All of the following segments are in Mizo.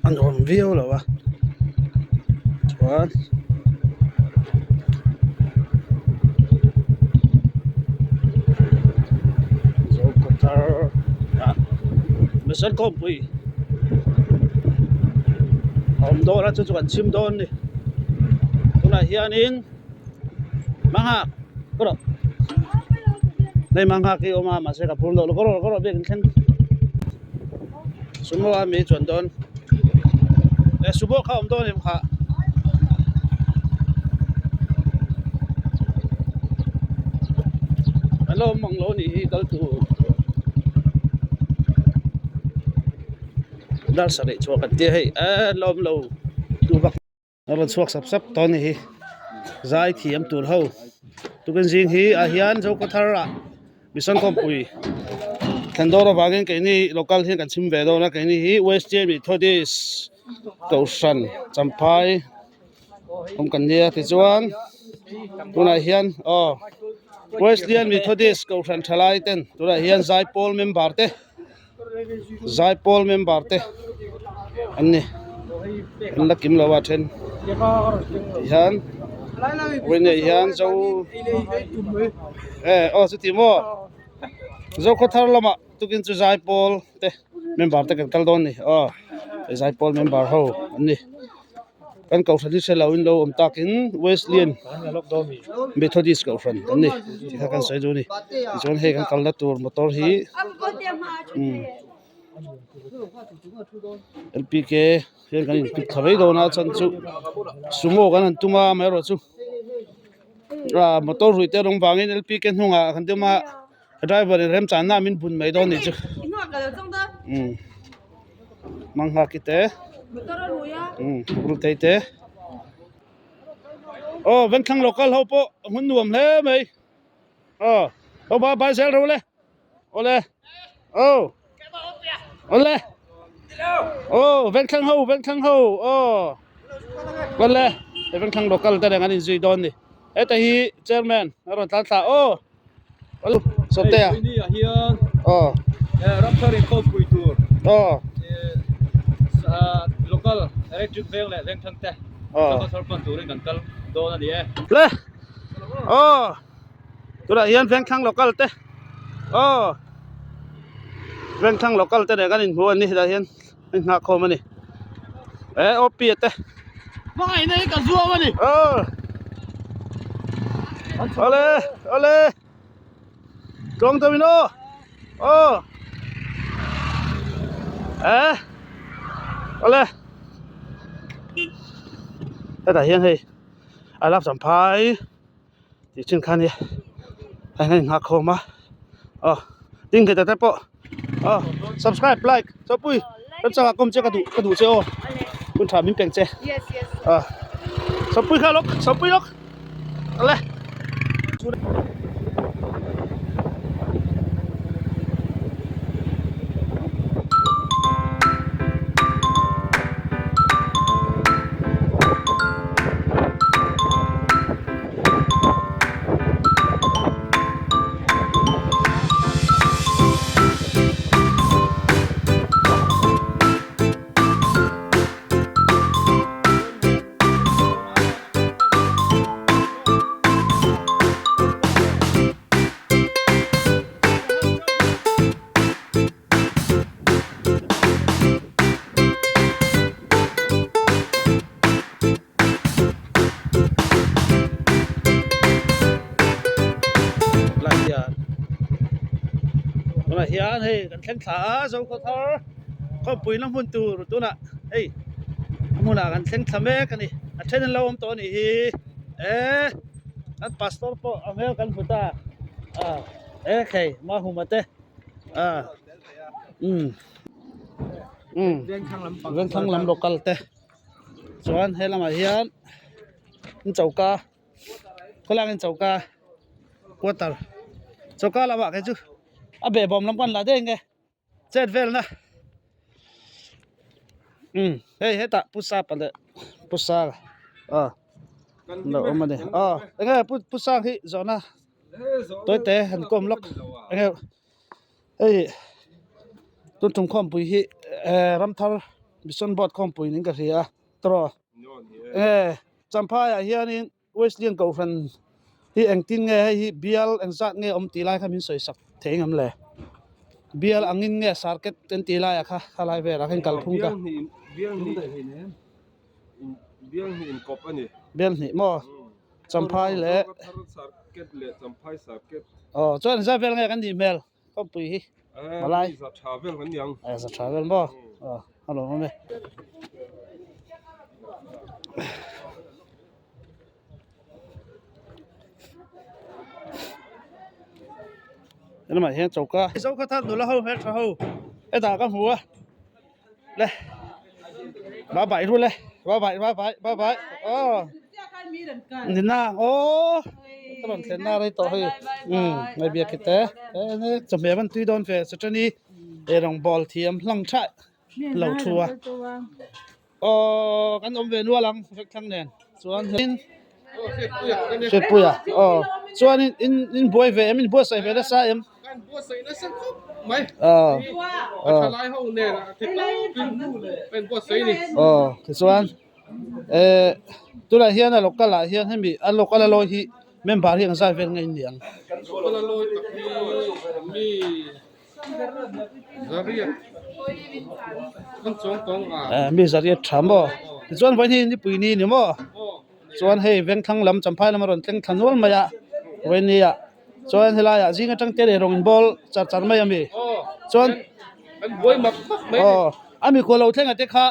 a nuam viau lo a chuan Zokhawthar ah Mission khawmpui a awm dawn a chu chu kan chhim dawn a ni tunah hianin Manghak ka rawh hei manghak hi a awm a mahse ka phur loh ka rawh ka rawh biak in thleng sumo a mi chuan dawn eh sumo kha a awm dawn em khah an lo awm mang lo a nih hi kal tur dar sarih chhuah kan tia hei eh an lo awm lo tu vak. A rawn chhuak sap sap tawh a ni hi zai thiam tur ho tukin zing hi ah hian Zokhawthar ah Mission khawmpui thlen dawn avangin keini local hian kan chhim ve dawn a keini hi Western Methodist Kohhran Champhai awm kan nia tichuan tunah hian aw Wesleyan Methodist Kohhran thalai ten tunah hian zaipawl member te. Zaipawl member te an ni an la kim lo a then ti hian vawiinah hian zo eh aw chuti maw Zokhawthar lamah tukin chu zaipawl te member te kan kal dawn a ni aw zaipawl member ho an ni. Kan kohhran hi hre lo in lo awm takin Wesleyan Methodist kohhran kan ni tih kha kan sawi duh a ni tichuan hei kan kalna tur motor hi umm L P K hian kan inpik thla mai dawn a a chhan chu sumo kan han tum a amaherawhchu ah motor ruih te a rawng vangin L P K hnungah kan tum a driver in remchanna min bun mai dawn a nih chu umm. Manghaki te Rultei te aw Vengthlang local ho pawh a hmun nuam hle mai aw ho ba bai zel ro le awle aw awle aw Vengthlang ho Vengthlang ho aw awle Vengthlang local te reng an inzui dawn ni heta hi chairman a rawn tlan thla aw. Sawtea aw Ramthar inkhawmpui tur aw local electric veng leh veng thang te aw pan turin kan kal dawn a ni e le aw tunah hian veng thlang local te aw veng thlang local te nen kan inhmu a ni hetah hian an nghah khawm a ni e OP a te hmangaihna hi ka zuam a ni aw awle awle tluang deuh in aw aw e awle hetah hian hei a lap champhai. Tih chin kha nia a hian a inghak khawm a aw ding thei te pawh aw subscribe like chawpui remchangah kawm che ka duh ka duh che aw hun tha min peng che aw chawpui kha lawk chawpui lawk awle. Lai hian tunah hian hei kan thleng thla a Zokhawthar khawmpui na hmun tur tunah hei a hmunah kan thleng thla mek a ni a then an lo awm tawh a nih hi eh kan pastor pawh a hmel kan hmu ta ah e khei Mahuma te ah umm umm Vengthlang lam local te. Chuan he lamah hian in choka khawlangin choka quarter choka lamah kei chu a behbawm lam kan la daih ang e chet velna umm hei hetah pu sapa leh pu sanga aw an lo awm a ni aw enge pu sang hi zawhna tawite han kawm lawk enge. Hei tun tum khawmpui hi eh ramthar Mission Board khawmpui niin ka hria tawh e Champhai ah hianin Wesleyan Kohhran hi engtin nge hei hi bial engzat nge awm tih lai kha min sawi sak thei ngam le bial angin nge circuit an tih laiah kha khalai velah khan kalphung ka bial hnih maw Champhai leh aw chuan engzat vel nge kan nih hmel. Kawngpui hi malai za tha vel kan ni ang za tha vel maw a lawm awm e helamah hian choka Zokhawthar nula ho hmeltha ho hetah ka hmu a le bye bye ru le bye bye bye bye bye bye aw ni nang aw ka rawn thlen na rei tawh hei umm ngai biak hi te chawhmeh a van tui dawn ve chutani eirawng bawl thiam hlang tha lo thu a aw kan awm ve nual ang vek thlang nen chuan Hriatpuia aw chuanin in in buai ve em in buatsaih ve nasa em Kan buatsaih nasa khawp mai aw a thalai ho nen a thi tawpin kan buatsaih a ni. Aw tichuan eh tunah hian a local ah hian hemi a local a lawi hi member hi engzat vel nge in ni ang? Local a lawi tak hi mi zariat kan chuang tawng a. Eh mi zariat tha maw tichuan vawiin hi nipui ni ni maw chuan hei vengthlang lam champhai lam a rawn tleng thla nual mai a vawiin ni ah. Chuan helaiah zing atang te leh rawng in bawl char char mai a mi chuan aw a mikhual lo thleng a te kha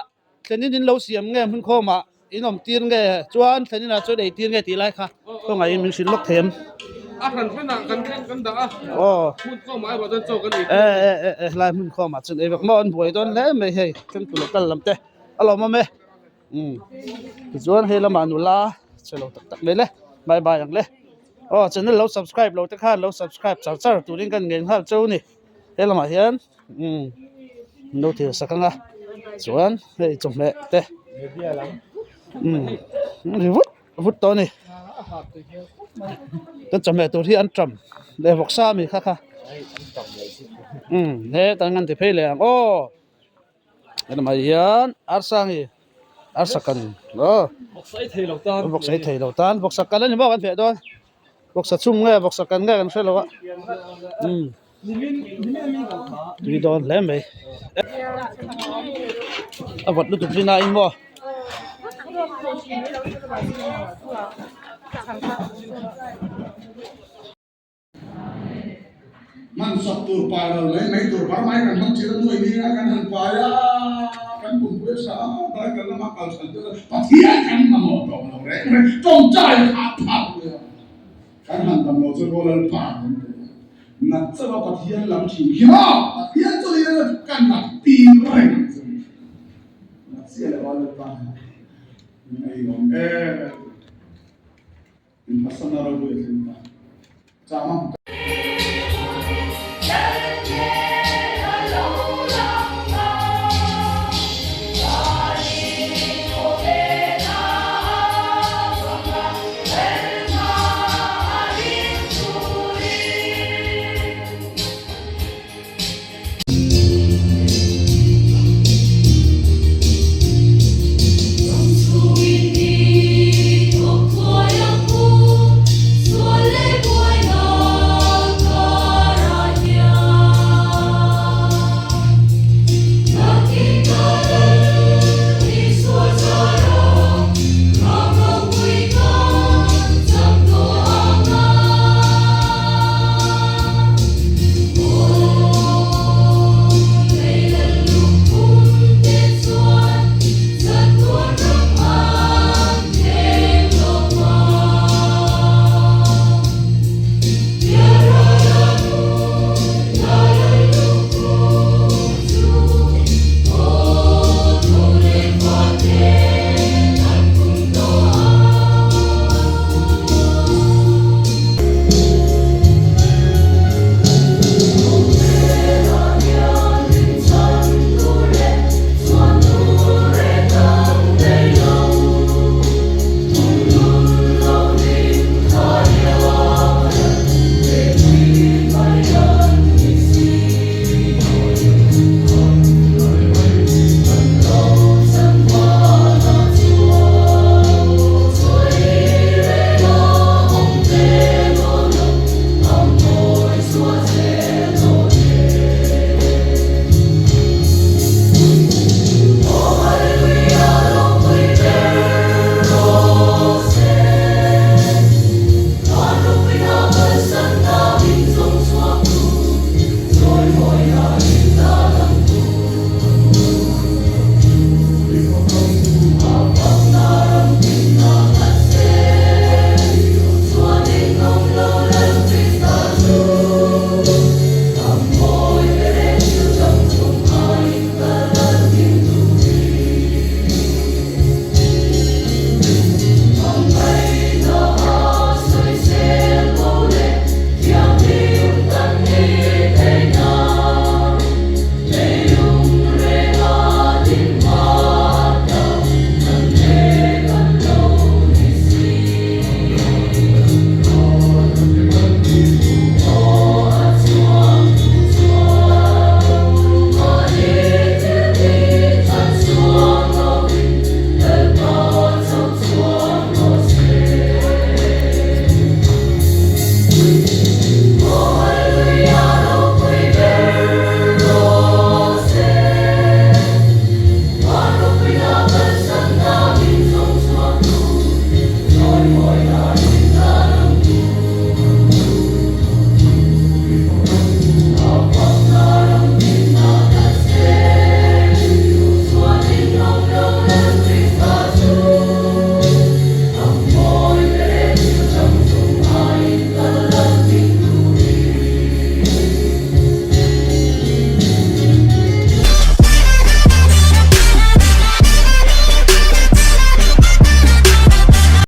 thlenin in lo siam nge hmun khawm ah in awm tir nge chuan thlenin ah chuan ei tir nge tih lai kha khawngaih in min hrilh lawk thei em aw e e e e helai hmun khawm ah chuan ei vek maw an buai dawn hle mai hei thlengtu local lam te a lawmawm e. Umm tichuan hei lamah nula che lo tak tak mai le bye bye ang le aw channel lo subscribe lo te khan lo subscribe char char turin kan ngen nghal cheu a ni he lamah hian umm an lo thil sak ang a chuan hei chawhmeh te umm ri vut vut tawh a ni kan chawhmeh tur hi an tam leh vawksa a mi kha kha umm he tan an ti phei leh ang aw. Helamah hian arsa nge arsa kan aw vawksa ei thei lo tan vawksa kan a ni maw kan hmeh dawn vawksa chhum nge vawksa kan nge kan hre lo a umm tui dawn hle mai a vawt lutuk zin a in maw. Hman sak tur pai lo mai mai tur var mai kan hmang thin a nuai ni a kan han pai a kan pumpui a sa a dai kan lama kal chhan te Pathian kan mamawh tawh lo reng reng tawngtai kha a phak lui a kan han dam lo chu rual pa kan ti a nat chauh a Pathian lam thin khi maw Pathian chu ni a kan nat tir reng ang chu nat chiah leh Lalpa min ei awm em em. Inphatsana ropui a thleng ta. Chama.